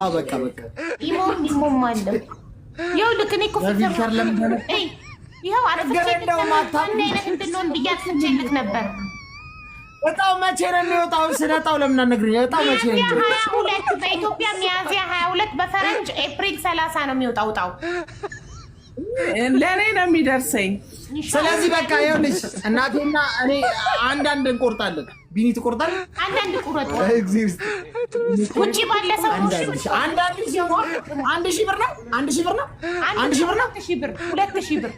በቃ በቃ። ኢሞም ኢሞም አለ። ይኸውልህ እኔ እኮ በፊልተር ለምን ይኸው አጥፍቼ አንድ አይነት እንድንሆን ብዬ አጥፍቼልህ ነበር። እጣው መቼ ነው የሚወጣው? ስለ እጣው ለምን አትነግሪኝ? እጣው መቼ ነው? 22 በኢትዮጵያ ሚያዝያ 22፣ በፈረንጅ ኤፕሪል 30 ነው የሚወጣው እጣው። ለእኔ ነው የሚደርሰኝ። ስለዚህ በቃ ይኸውልሽ እናቴና እኔ አንዳንድ እንቆርጣለን። ቢኒ ትቆርጣለህ? አንዳንድ ቁረጥ። ውጭ ባለ ሰው አንዳንድ 1,000 ብር ነው። 1,000 ብር ነው። 1,000 ብር ነው። 1,000 ብር፣ 2,000 ብር።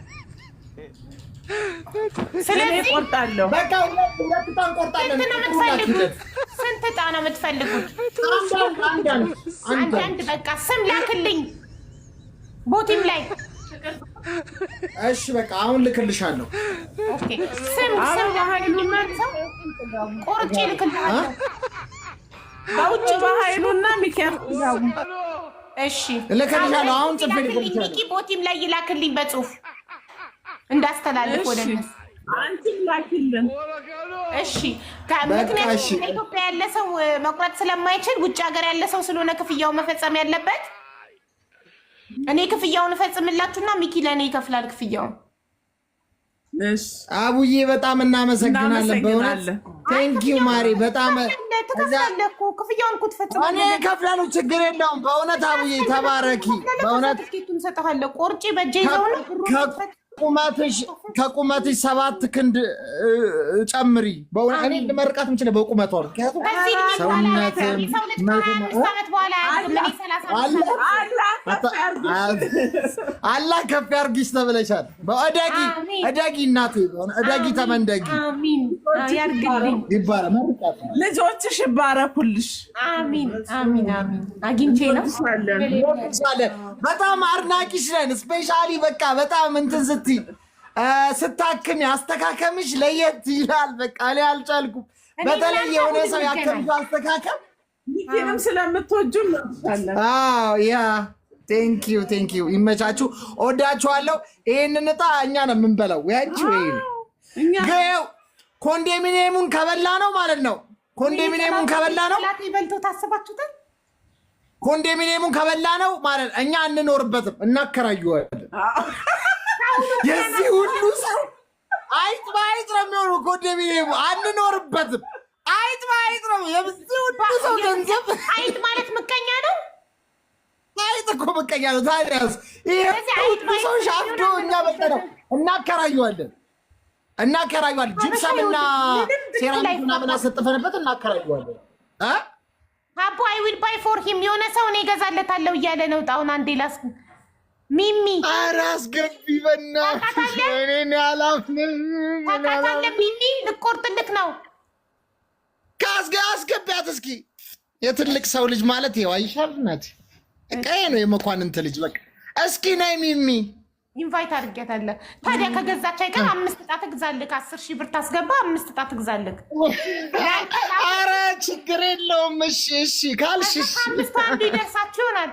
ስለዚህ እቆርጣለሁ። በቃ ሁለት ዕጣ እንቆርጣለን። ስንት ነው የምትፈልጉት? ስንት ዕጣ ነው የምትፈልጉት? አንዳንድ። አንዳንድ። በቃ ስም ላክልኝ ቦቲም ላይ። እሺ በቃ አሁን ልክልሻለሁ። Okay፣ ስም ላክልኝ፣ ሰው ቆርጬ ልክልሃለሁ። በውጭ በኃይሉና ሚካኤል። እሺ። እልክልሻለሁ። አሁን ጽፌ ልክልሻለሁ። ሚኪ ቦቲም ላይ ይላክልኝ በጽሁፍ እንዳስተላልፍ ወደ እነሱ። አንቺም ላኪልን። እሺ፣ ምክንያቱም በኢትዮጵያ ያለ ሰው መቁረጥ ስለማይችል ውጭ ሀገር ያለ ሰው ስለሆነ ክፍያውን መፈጸም ያለበት፣ እኔ ክፍያውን እፈጽምላችሁና ሚኪ ለእኔ ይከፍላል ክፍያውን። አቡዬ በጣም እናመሰግናለን። በእውነት thank you ማሪ፣ በጣም ትከፍላለህ እኮ፣ ክፍያውን እኮ ትፈጽማለህ። እኔ እከፍላለሁ፣ ችግር የለውም። በእውነት አቡዬ ተባረኪ። በእውነት ትኬቱን እሰጥሃለሁ። ቆርጬ በእጄ ይዘው ነው። ከቁመትሽ 7 ክንድ ጨምሪ። በእውነት እኔ ልመርቃት የምችለው በቁመቷ ነው። ምክንያቱም ሰውነትም ሰው ልጅ ከ25 ዓመት በኋላ አያድግም። እኔ 35 አላህ ከፍ ያርጊሽ ተብለሻል። እደጊ እደጊ እናቴ፣ እደጊ ተመንደጊ። አሚን ያርግልኝ። ይባላል። መርቃት ነው። ልጆችሽ ይባረኩልሽ። አሚን አሚን አሚን። አግኝቼ ነው። በጣም አድናቂሽ ነን። Specially በቃ በጣም እንትን ስትይ፣ ስታክሚ አስተካከምሽ ለየት ይላል። በቃ እኔ አልቻልኩም። በተለይ የሆነ ሰው ያከምሽው አስተካከም ሚኪንም ስለምትወጁ እንወድሻለን። Yeah, thank you, thank you። ይመቻችሁ። እወዳችኋለሁ። ይህንን እጣ እኛ ነው የምንበላው። ያንቺ ወይ ኮንዶሚኒየሙን ከበላ ነው ማለት ነው። ኮንዶሚኒየሙን ከበላ ነው በልቶ ታስባችሁታል። ኮንዶሚኒየሙን ከበላ ነው ማለት እኛ አንኖርበትም፣ እናከራየዋለን። የዚህ ሁሉ ሰው አይጥ በአይጥ ነው የሚሆነው። ኮንዶሚኒየሙ አንኖርበትም፣ አይጥ በአይጥ ነው የዚህ ሁሉ ሰው ገንዘብ። አይጥ ማለት ምቀኛ ነው። አይጥ እኮ ምቀኛ ነው። ታዲያስ ይሄ ሁሉ ሰው ሻፍዶ እኛ በቃ ነው፣ እናከራየዋለን፣ እናከራየዋለን። ጅብሰም እና ሴራሚክ ምናምን አሰጥፈንበት እናከራየዋለን። አቦ I will buy for him፣ የሆነ ሰው እኔ እገዛለታለሁ እያለ ነው። ጣሁን አንዴ ላስ ሚሚ። ኧረ አስገቢ በእናትሽ፣ እኔን አላምንም። ታውቃታለህ? ሚሚ ልቆርጥልክ ነው። አስገቢያት እስኪ። የትልቅ ሰው ልጅ ማለት ይኸው አይሻል እናቴ፣ በቃ ይሄ ነው የመኳንንት ልጅ። በቃ እስኪ ነይ ሚሚ። Invite አድርጌያታለሁ። ታዲያ ከገዛች አይቀር አምስት ዕጣ ትግዛልክ። 10,000 ብር ታስገባ፣ አምስት ዕጣ ትግዛልክ። አረ ችግር የለውም። እሺ እሺ ካልሽ እሺ። አምስቱ አንዱ ይደርሳችሁ ይሆናል።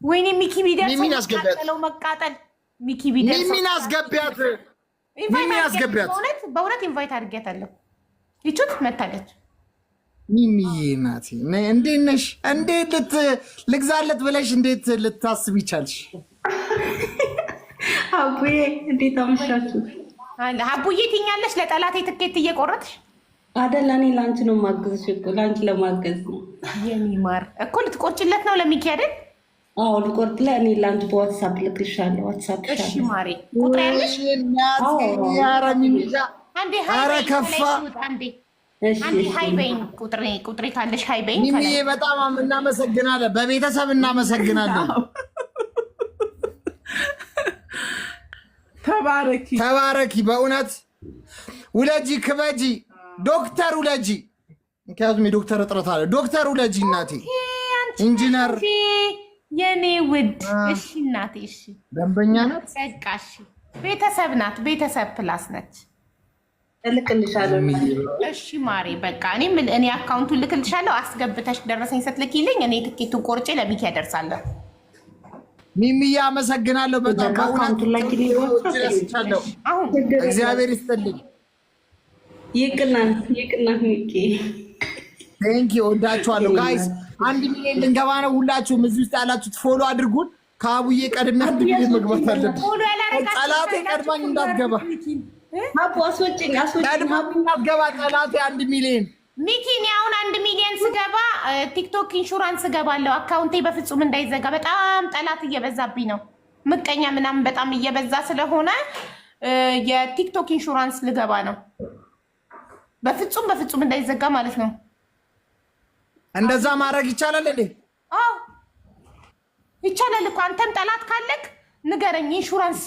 ወይኔ ሚኪ ቢደርሰው ሚሚን አስገቢያት። መቃጠለው መቃጠል። ሚኪ ቢደርሰው ሚሚን አስገቢያት። ሚሚን አስገቢያት። በእውነት በእውነት invite አድርጌያታለሁ። ይቹት መታለች። ሚሚዬ ናት። እንዴት ነሽ? እንዴት ልግዛለት ብለሽ እንዴት ልታስብ ይቻልሽ? አቡዬ እንዴት አመሻችሁ? አቡዬ ትኛለሽ። ለጠላቴ ትኬት እየቆረጥሽ አደላ እኔ ለአንቺ ነው የማግዝሽ እኮ፣ ለአንቺ ለማገዝ ነው። የኔ ማር እኮ ልትቆርጭለት ነው ለሚኪ አይደል? አዎ ልቆርጥ ላይ እኔ ለአንቺ በ WhatsApp ልክልሻለሁ። WhatsApp እሺ ማሬ፣ ቁጥር ያለሽ? ኧረ ሚሚሻ አንዴ hi ኧረ በይኝ፣ ከፋ። አንዴ አንዴ hi በይኝ። ቁጥሬ ቁጥሬ ካለሽ hi በይኝ። ሚሚዬ በጣም እናመሰግናለን። በቤተሰብ እናመሰግናለን። ተባረኪ። ተባረኪ። በእውነት ውለጂ፣ ክበጂ፣ ዶክተር ውለጂ። ምክንያቱም የዶክተር እጥረት አለ። ዶክተር ውለጂ እናቴ፣ ኢንጂነር። የኔ ውድ። እሺ እናቴ፣ እሺ። ደንበኛ ናት። በቃ እሺ፣ ቤተሰብ ናት። ቤተሰብ plus ነች። እልክልሻለሁ። እሺ ማሬ፣ በቃ እኔ እኔ account ኡን ልክልሻለሁ። አስገብተሽ ደረሰኝ ስትልኪልኝ እኔ ትኬቱን ቆርጬ ለሚኪ ያደርሳለሁ። ሚሚዬ አመሰግናለሁ በጣም በእውነት። Account ኡን ላኪልኝ። ረስቻለሁ። አሁን እግዚአብሔር ይስጥልኝ። ይቅናል ይቅናል ሚኪ። Thank you፣ ወዳችኋለሁ guys። 1 ሚሊዮን ልንገባ ነው። ሁላችሁም እዚህ ውስጥ ያላችሁት follow አድርጉን። ከአቡዬ ቀድሜ 1 ሚሊዮን መግባት አለብን። Follow ያላረጋችሁ ጠላቴ ቀድማኝ እንዳትገባ፣ አቡ አስወጭኝ፣ አስወጭኝ። ቀድማኝ እንዳትገባ ጠላቴ 1 ሚሊዮን። ሚኪ፣ እኔ አሁን 1 ሚሊዮን ስገባ ቲክቶክ ኢንሹራንስ እገባለሁ። Account ኤ በፍጹም እንዳይዘጋ። በጣም ጠላት እየበዛብኝ ነው። ምቀኛ ምናምን በጣም እየበዛ ስለሆነ የቲክቶክ ኢንሹራንስ ልገባ ነው። በፍጹም በፍጹም እንዳይዘጋ ማለት ነው። እንደዛ ማድረግ ይቻላል እንዴ? አዎ ይቻላል እኮ። አንተም ጠላት ካለክ ንገረኝ፣ ኢንሹራንስ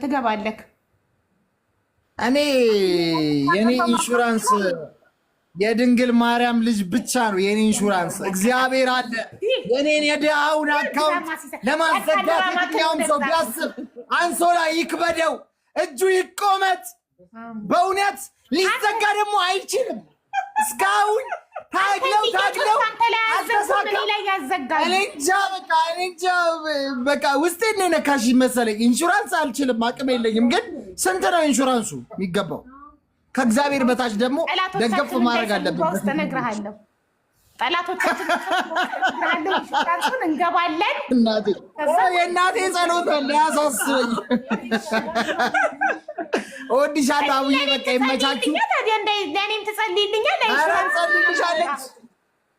ትገባለክ። እኔ የኔ ኢንሹራንስ የድንግል ማርያም ልጅ ብቻ ነው የኔ ኢንሹራንስ። እግዚአብሔር አለ። የኔን የድሃውን account ለማዘጋት የትኛውም ሰው ቢያስብ አንሶላ ይክበደው፣ እጁ ይቆመጥ። በእውነት ሊዘጋ ደግሞ አይችልም። እስካሁን ታግለው ታግለው አልተሳካም። ላይ ያዘጋል። እኔ እንጃ በቃ፣ እኔ እንጃ በቃ፣ ውስጤን ነው የነካሽ መሰለኝ። ኢንሹራንስ አልችልም፣ አቅም የለኝም። ግን ስንት ነው ኢንሹራንሱ የሚገባው? ከእግዚአብሔር በታች ደግሞ ደገፍ ጠላቶቻችን ማድረግ እንዳይሰሙ አለብን። በውስጥ እነግርሃለሁ። ጠላቶቻችን እነግርሃለሁ። ኢንሹራንሱን እንገባለን። እናቴ፣ የእናቴ ጸሎት አለ ያሳስበኝ። እወድሻለሁ አቡዬ፣ በቃ ይመቻችሁ። ታዲያ ለእኔም ትጸልይልኛል? ኧረ ትጸልይልሻለች፣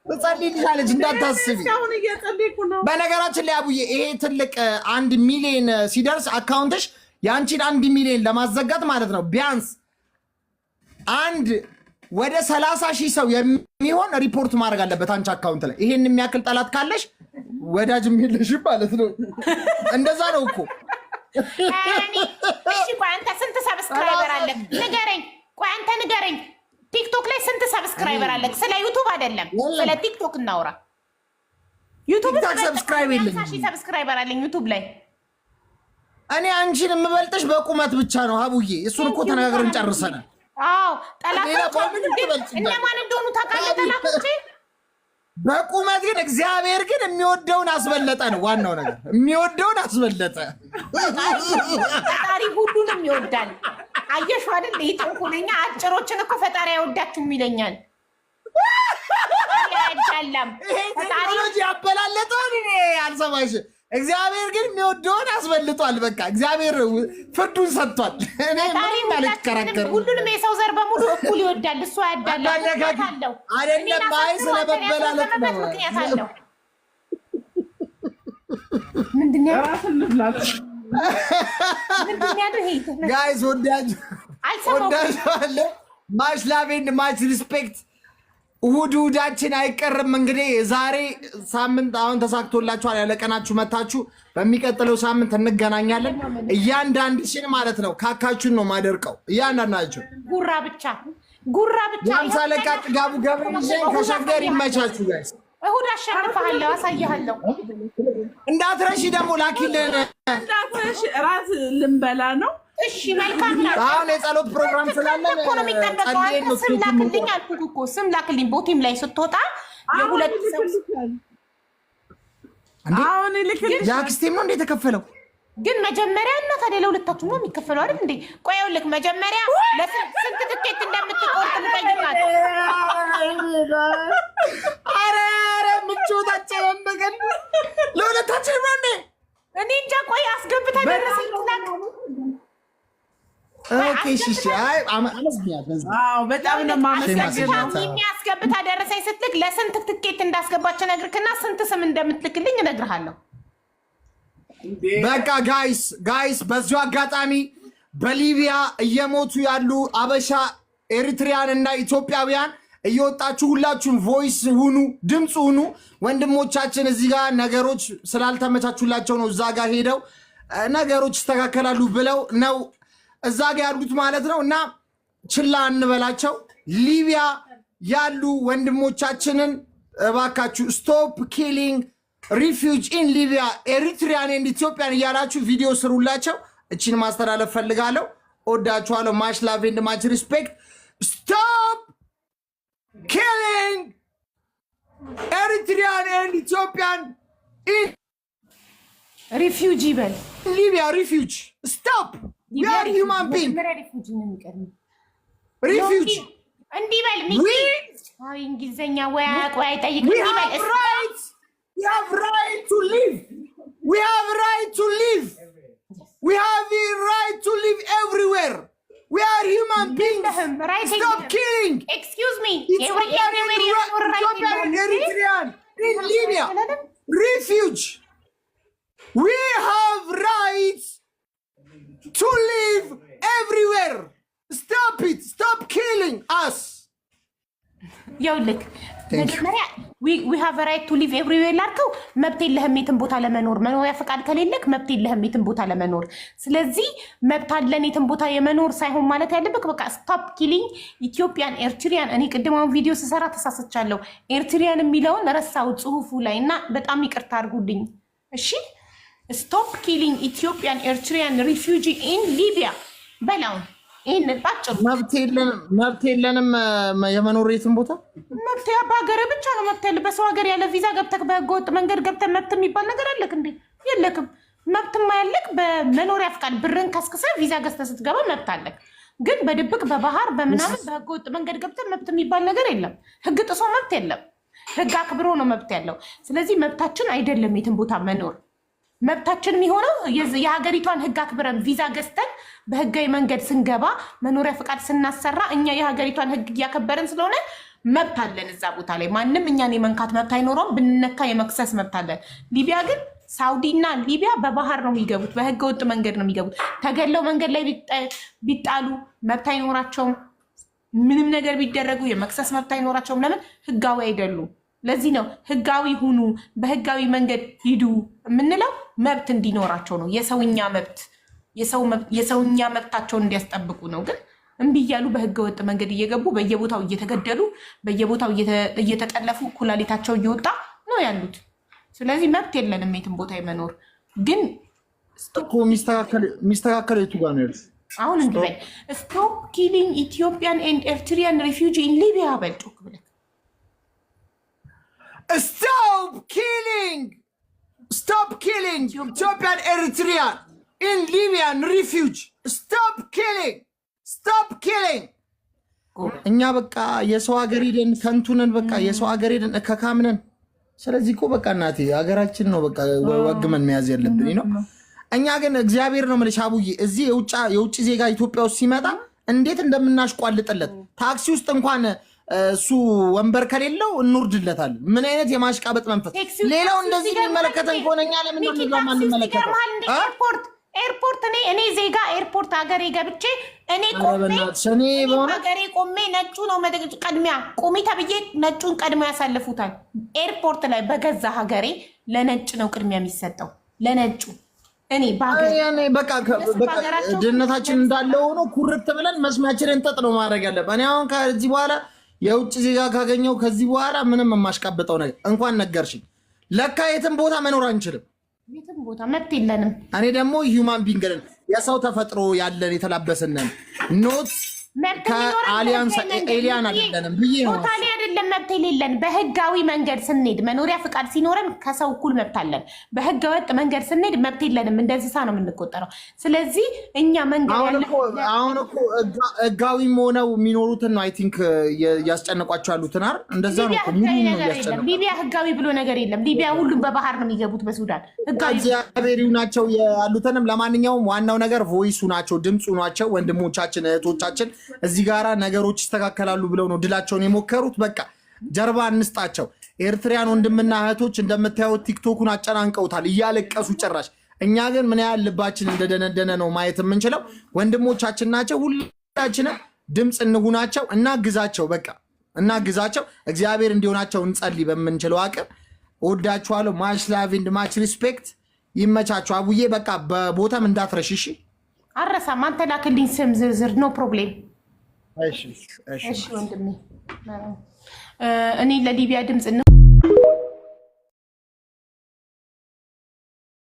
ትጸልይልሻለች እንዳታስቢ። እስካሁን እየጸለይኩ ነው። በነገራችን ላይ አቡዬ፣ ይሄ ትልቅ 1 ሚሊዮን ሲደርስ account ሽ የአንቺን 1 ሚሊዮን ለማዘጋት ማለት ነው ቢያንስ አንድ ወደ 30,000 ሰው የሚሆን ሪፖርት ማድረግ አለበት አንቺ account ላይ። ይሄን የሚያክል ጠላት ካለሽ ወዳጅም የለሽም ማለት ነው። እንደዛ ነው እኮ። እሺ ቆይ፣ አንተ ስንት subscriber አለ? ንገረኝ። ቆይ አንተ ንገረኝ። ቲክቶክ ላይ ስንት subscriber አለ? ስለ ዩቱብ አይደለም፣ ስለ ቲክቶክ እናውራ። ዩቱብ ቲክቶክ subscribe የለኝም። ሺህ subscriber አለኝ ዩቱብ ላይ። እኔ አንቺን የምበልጥሽ በቁመት ብቻ ነው አቡዬ። እሱን እኮ ተነጋግረን ጨርሰናል። አዎ። ሌላ ጠላቶች በምንም ትበልጪኛለሽ። እነማን እንደሆኑ ታውቃለህ? ጠላቶቼ። በቁመት ግን እግዚአብሔር ግን የሚወደውን አስበለጠ ነው ዋናው ነገር። የሚወደውን አስበለጠ። ፈጣሪ ሁሉንም ይወዳል። አየሽው አይደል? ይህ ተንኮለኛ አጭሮችን እኮ ፈጣሪ አይወዳችሁም ይለኛል። ፈጣሪ አያዳላም። ይሄ ፈጣሪ ቴክኖሎጂ ያበላለጠውን እኔ አልሰማሽም። እግዚአብሔር ግን የሚወደውን አስበልጧል። በቃ እግዚአብሔር ፍርዱን ሰጥቷል። እኔ ፈጣሪ ምንም አልከራከርም። ሁሉንም የሰው ዘር በሙሉ እኩል ይወዳል። እሱ አያዳላም። አነጋግ- ምክንያት አለው። አይደለም፣ እኔን አይ አሳስሮ አንተን ስለመበላለጥ ነው። ያስረዘመበት ምክንያት አለው። ምንድን ነው ያለው? ራስን ልብላት። ምንድን ነው ያለው? ይሄ Guys ወዳጅ አልሰማሁም። ወዳጅ much love and much respect። እሑድ እሑዳችን አይቀርም። እንግዲህ የዛሬ ሳምንት አሁን ተሳክቶላችኋል። ያለቀናችሁ መታችሁ። በሚቀጥለው ሳምንት እንገናኛለን። እያንዳንድሽን ማለት ነው ካካችሁን ነው ማደርቀው። እያንዳንዳችሁ ጉራ ብቻ ጉራ ብቻ። የአምሳ አለቃ ጥጋቡ ገብረሚካኤል ከሸገር ይመቻችሁ guys። እሑድ አሸንፈሃለሁ፣ አሳይሃለሁ። እንዳትረሺ ደግሞ ላኪልን። እንዳትረሽ፣ እራት ልንበላ ነው። እሺ መልካም ነው። አሁን የጸሎት ፕሮግራም ስላለን እኮ ነው የሚጠበቀው። ጸልየን አንተ ነው ስም ላክልኝ አልኩህ እኮ፣ ስም ላክልኝ። ቦቲም ላይ ስትወጣ የሁለት ሰው እንዴ? አሁን ይልክልሻል። የአክስቴም ነው እንደ የተከፈለው? ግን መጀመሪያ እና ታዲያ ለሁለታችሁ ነው የሚከፈለው አይደል እንዴ? ቆይ ይኸውልህ፣ መጀመሪያ ለስንት ትኬት እንደምትቆርጥ ልጠይቃት። አረ አረ ምቾት አጨናነቀን። ለሁለታችን ነው እንዴ? እኔ እንጃ። ቆይ አስገብታ ደረሰኝ ትላክ። Okay እሺ እሺ። አይ አመስግኛት በዚህ። አዎ በጣም ነው የማመሰግነው። የሚያስገብታ ደረሰኝ ስትልክ ለስንት ትኬት እንዳስገባች እነግርክና ስንት ስም እንደምትልክልኝ እነግርሃለሁ። በቃ guys guys፣ በዚሁ አጋጣሚ በሊቢያ እየሞቱ ያሉ አበሻ ኤሪትሪያን እና ኢትዮጵያውያን እየወጣችሁ ሁላችሁም voice ሁኑ፣ ድምፅ ሁኑ። ወንድሞቻችን እዚህ ጋር ነገሮች ስላልተመቻቹላቸው ነው እዛ ጋር ሄደው ነገሮች ይስተካከላሉ ብለው ነው እዛ ጋር ያሉት ማለት ነው። እና ችላ እንበላቸው። ሊቢያ ያሉ ወንድሞቻችንን እባካችሁ "Stop killing refugee in Libya, Eritrean and Ethiopian" እያላችሁ ቪዲዮ ስሩላቸው። እቺን ማስተላለፍ ፈልጋለሁ። ወዳችኋለሁ። Much love and much respect። Stop killing Eritrean and Ethiopian in Refugee በል። Libya refugee, stop. We are human being. መጀመሪያ refugee ነው የሚቀድመው። Refugee. እንዲህ በል ሚኪ። አይ እንግሊዘኛ ወይ አያውቅ ወይ አይጠይቅ። We እንዲህ በል። have right. We have right to live. We have right to live. We have the right to live everywhere. We are human beings. የለህም፣ right Stop የለህም። killing. Excuse me. Ethiopian everywhere and Eritrean in Libya. Refuge. We have rights to live everywhere. Stop it. Stop killing us. ይኸውልህ መጀመሪያ we have right to live everywhere ላልከው መብት የለህም የትም ቦታ ለመኖር። መኖሪያ ፈቃድ ከሌለክ መብት የለህም የትም ቦታ ለመኖር። ስለዚህ መብት አለን የትም ቦታ የመኖር ሳይሆን ማለት ያለብህ በቃ stop killing Ethiopian, Eritrean። እኔ ቅድም አሁን ቪዲዮ ስሰራ ተሳስቻለሁ። ኤርትሪያን የሚለውን ረሳው ጽሁፉ ላይ እና በጣም ይቅርታ አድርጉልኝ። እሺ፣ stop killing Ethiopian, Eritrean refugee in Libya በላውን ይህንን ባጭሩ። መብት የለንም የመኖር የትም ቦታ። መብት በሀገር ብቻ ነው መብት ያለ። በሰው ሀገር ያለ ቪዛ ገብተህ፣ በህገ ወጥ መንገድ ገብተህ መብት የሚባል ነገር አለክ እንዴ? የለክም። መብትማ ያለክ በመኖሪያ ፍቃድ ብርን ከስክሰህ ቪዛ ገዝተህ ስትገባ መብት አለክ። ግን በድብቅ በባህር በምናምን በህገ ወጥ መንገድ ገብተህ መብት የሚባል ነገር የለም። ህግ ጥሶ መብት የለም። ህግ አክብሮ ነው መብት ያለው። ስለዚህ መብታችን አይደለም የትም ቦታ መኖር። መብታችን የሚሆነው የሀገሪቷን ህግ አክብረን ቪዛ ገዝተን በህጋዊ መንገድ ስንገባ፣ መኖሪያ ፍቃድ ስናሰራ፣ እኛ የሀገሪቷን ህግ እያከበርን ስለሆነ መብት አለን እዛ ቦታ ላይ። ማንም እኛን የመንካት መብት አይኖረውም። ብንነካ የመክሰስ መብት አለን። ሊቢያ ግን፣ ሳውዲ እና ሊቢያ በባህር ነው የሚገቡት፣ በህገ ወጥ መንገድ ነው የሚገቡት። ተገለው መንገድ ላይ ቢጣሉ መብት አይኖራቸውም። ምንም ነገር ቢደረጉ የመክሰስ መብት አይኖራቸውም። ለምን? ህጋዊ አይደሉም። ለዚህ ነው ህጋዊ ሁኑ፣ በህጋዊ መንገድ ሂዱ የምንለው፣ መብት እንዲኖራቸው ነው። የሰውኛ መብት፣ የሰውኛ መብታቸውን እንዲያስጠብቁ ነው። ግን እምቢ እያሉ በህገ ወጥ መንገድ እየገቡ በየቦታው እየተገደሉ፣ በየቦታው እየተጠለፉ፣ ኩላሊታቸው እየወጣ ነው ያሉት። ስለዚህ መብት የለንም የትም ቦታ የመኖር ግን። እኮ የሚስተካከል የቱ ጋር ነው ያሉት? አሁን እንዲህ በል፣ stop killing Ethiopian and Eritrean refugee in Libya በል ጮክ ብለህ። Stop killing! Stop killing Ethiopian, Eritrean in Libyan refuge! Stop killing! Stop killing! እኛ በቃ የሰው ሀገር ሄደን ከንቱነን፣ በቃ የሰው ሀገር ሄደን እከካምነን። ስለዚህ እኮ በቃ እናቴ ሀገራችን ነው በቃ ወግመን መያዝ ያለብን ነው። እኛ ግን እግዚአብሔር ነው የምልሽ አቡዬ፣ እዚህ የውጭ ዜጋ ኢትዮጵያ ውስጥ ሲመጣ እንዴት እንደምናሽቋልጥለት፣ ታክሲ ውስጥ እንኳን እሱ ወንበር ከሌለው እንውርድለታለን። ምን አይነት የማሽቃበጥ መንፈስ! ሌላው እንደዚህ የሚመለከተን ከሆነ እኛ ለምን ነው የማንመለከተው? ኤርፖርት ኤርፖርት እኔ ዜጋ ኤርፖርት ሀገሬ ገብቼ እኔ ቆሜ ሀገሬ ቆሜ ነጩ ነው ቅድሚያ ቁሚ ተብዬ ነጩን ቀድሞ ያሳልፉታል። ኤርፖርት ላይ በገዛ ሀገሬ ለነጭ ነው ቅድሚያ የሚሰጠው፣ ለነጩ። እኔ በቃ ድህነታችን እንዳለ ሆኖ ኩርት ብለን መስሚያችንን ጥጥ ነው ማድረግ ያለብን። እኔ አሁን ከዚህ በኋላ የውጭ ዜጋ ካገኘው ከዚህ በኋላ ምንም የማሽቃብጠው ነገር፣ እንኳን ነገርሽኝ። ለካ የትም ቦታ መኖር አንችልም። የትም ቦታ መብት የለንም። እኔ ደግሞ human being ነን፣ የሰው ተፈጥሮ ያለን የተላበስነን፣ not ከ aliens፣ alien አይደለንም ብዬ ነው። Totally አይደለም መብት የሌለን። በህጋዊ መንገድ ስንሄድ፣ መኖሪያ ፍቃድ ሲኖረን ከሰው እኩል መብት አለን። በህገ ወጥ መንገድ ስንሄድ መብት የለንም፣ እንደ እንስሳ ነው የምንቆጠረው። ስለዚህ እኛ መንገድ አሁን እኮ ህጋዊም ሆነው የሚኖሩትን ነው I think እያስጨነቋቸው ያሉትን አይደል? እንደዛ ነው እኮ ሙሉ ነው እያስጨነቁ። ሊቢያ ህጋዊ ብሎ ነገር የለም። ሊቢያ ሁሉም በባህር ነው የሚገቡት። በሱዳን ህጋዊ እግዚአብሔር ናቸው ያሉትንም። ለማንኛውም ዋናው ነገር voice ኡ ናቸው፣ ድምፁ ናቸው። ወንድሞቻችን እህቶቻችን እዚህ ጋራ ነገሮች ይስተካከላሉ ብለው ነው ድላቸውን የሞከሩት። በቃ ጀርባ እንስጣቸው። ኤርትሪያን ወንድምና እህቶች እንደምታዩት ቲክቶኩን አጨናንቀውታል እያለቀሱ ጭራሽ። እኛ ግን ምን ያህል ልባችን እንደደነደነ ነው ማየት የምንችለው። ወንድሞቻችን ናቸው። ሁላችንም ድምፅ እንሁናቸው፣ እናግዛቸው። በቃ እናግዛቸው። እግዚአብሔር እንዲሆናቸው እንጸልይ በምንችለው አቅም። እወዳችኋለሁ። Much love and much respect። ይመቻችሁ። አቡዬ በቃ በቦታም እንዳትረሽ እሺ። አረሳም። አንተ ላክልኝ ስም ዝርዝር፣ no problem። እሺ። እሺ ወንድሜ፣ እኔ ለሊቢያ ድምፅ